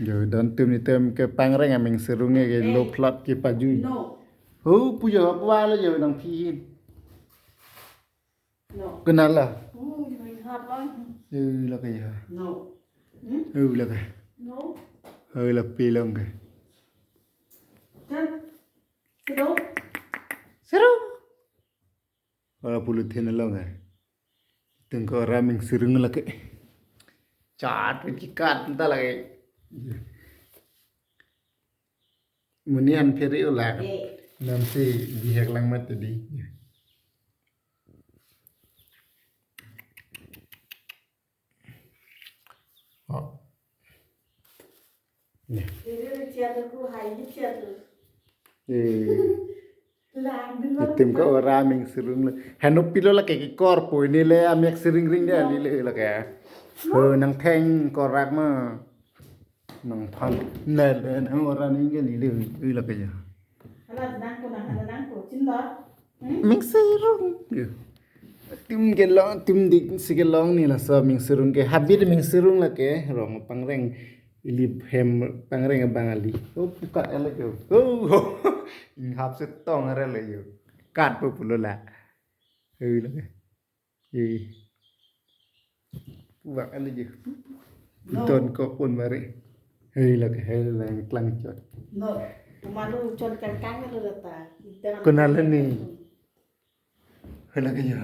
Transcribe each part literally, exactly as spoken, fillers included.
Jo, don tum nitum ke pangreng aming serung ke, no, lo plot ke pajui. No. Ho, pu jo, pu alo jo nangphi hin. No. Kenal la? Oh, main hap lang. Eh, la kaya. No. Hmm? Eh, la kaya. No. Eh, la pelong ke. Kan? Serung. Serung. Ora pulu thin along eh. Tengko ora aming serung lake. Chat, kikat, entah lake. Muni an phere ola. Eh. Nansi bihek lang mat tadi. Oh. Nih. Ini dia tuh, hai, ini dia tuh. Eh. Lang dulu. Itum ke ora aming serung le. Heno pilo lake kekor pu ini le amek sering ring dia, no, lile lake. Ho, nangtheng korak ma. Nangphan. Ne le nang ora ning ke lile. Ui lake ya. Hala nangko nang, hala nangko. Chin lo? Hmm? Aming serung. Ya. Tum ke long, tum dik si ke long ni laso aming serung ke. Habit aming serung lake. Rong pangreng. Ili hem pangreng abang ali. Oh, pukat ele ke. Oh, inghap setong are le yo. Kat pu pulo la. Hei lake. Eh. Pukat ele je. No. Piton ko pun bare. Hei lake, hei lang klang chot. No. Kumalu chot kangkang lo data. Kenal ni. Hei lake ya.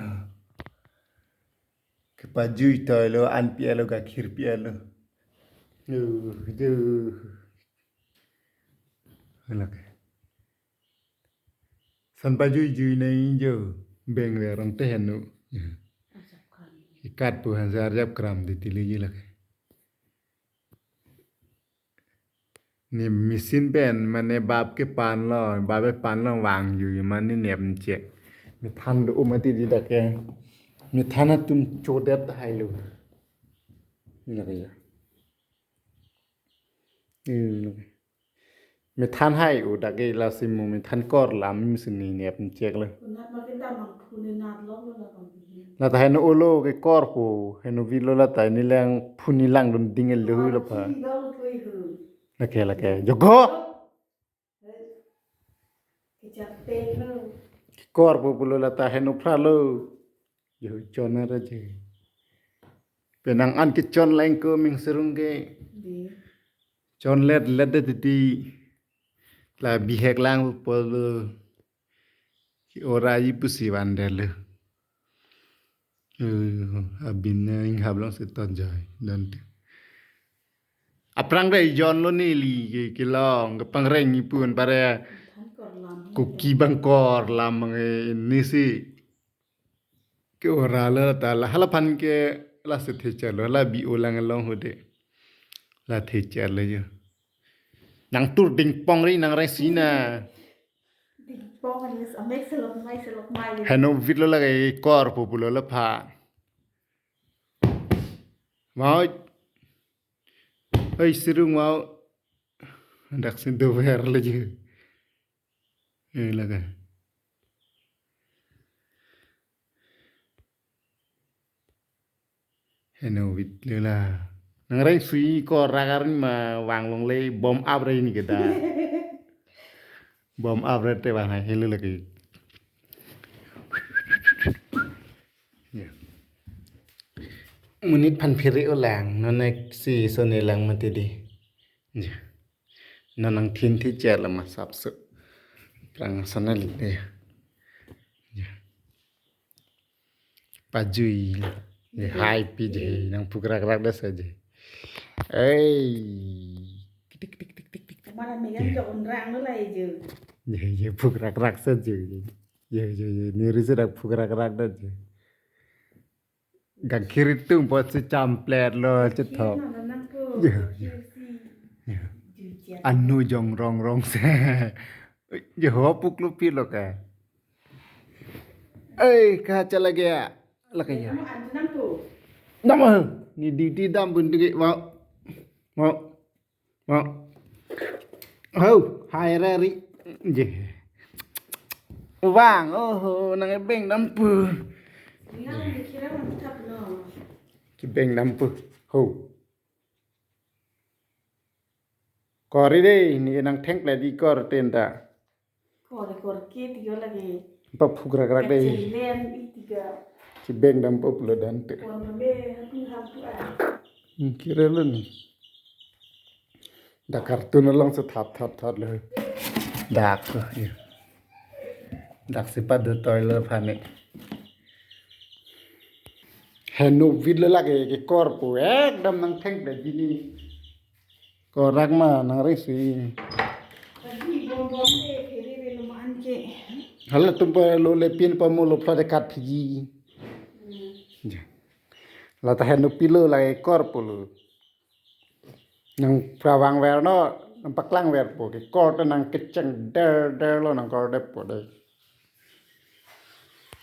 Kepajui toilo, an pi alo, gakhir pi alo. Duh, duh. Anak. San pajui jui nai jo. Beng le rong teh heno. Ikat pu han sa arjap kram di tili ji lake. Ne machine pen mane bap ke pan lo, bap ke pan lo vangju mane nep chek. Methan do mati di dak ke. Methan atum chodet hai lo. Ina kaya. Eh, methan hai o dak ke lasi mo methan kor lam machine ne nep chek lo. Kunat makin damang phone nat lo lo la kong. Lata heno olo kekor pu, heno vit lo lata ne lang phone ne langdun ding el lo hu la pha. Khi dong thui hu. Lake, lake. Jogo. Kechak peng lo. Kekor pu pulo lata heno phra lo. Jo chon ara je. Penang an kechon lang ko aming serung ke. Di. Chon let let de titi. La bihek lang pulo. Ki ora ji pusi van der le. Eh, abin ne inghap long si ton jai. Don te. Aphrang dei jon lo neli ke, kelong, kepangreng ipun pare. Than kor lam. Koki bang kor lam nge ini si. Ke ora le ta la hala phan ke la si thecher lo, la bi olang long hode. La thecher lo jo. Nang tur dingpong ri nang resi na. Dingpong ani amek selok mai selok mai. Heno vit lo lake kor pu pulo la pha. Mau. Oi serung mau. Dak sin dover lo jo. Eh lake. Heno vit lo la. Nang reng sui kor ragar ni ma vang longle bom ap re ni keda. Bom ap re te vang hai helo lake. Ya. Monit phan phere olang, non ek si sone lang mati di. Ya. Non nang thin thecher lama sapso. Prang sana li de. Ya. Pajui. Ye hai pi je, nang phukrak rak da sa je. Ei. Tik, tik, tik, tik, tik. Mana megan jo unrang lo lai je. Ye, ye, phukrak rak sa je. Ye, ye, ye, niri se dak phukrak rak da je. Gakhir itum pot si champlet lo, chethok. Nang nang ko. Ye, ye. Kisi. Ye. Jujian. Anu jong rong rong se. Ye, ho puklu pi lo ka. Eh, kacha lagi ya. Lagi ya. Kamu anti nang tu. Nama? Ni di di dam pun digi mau. Mau. Mau. Ho, hai re ri. Je. Vang, oh, nang ebeng dam pu. Nang dikira mantap no. Kibeng dam pu. Ho. Kori dei, ne nangthengkle di kor ten ta. Kor kor ke tiga lagi. Paphuk rak rak dei. Kecil lem itiga. Chibeng dampo pulo dan te. Kor mame hapu hapu ah. Hmm, kira lo ni. Dak kartun along si thap thap thap lo. Dak ko, iya. Dak si padu toilet panik. Henu vit lo lagi ke kor pu ekdam nangthengkle di ne. Korak ma nang resi. Lagi bom bom le phere le lo man ke. Halatum pa lo le pin pa mo lo phlot de kat phiji. Ja. La ta henu pilo lagi kor pulo. Nangpavang ver no, nangpaklangver po ke kor ta nangkecheng der der lo nang kor de po de.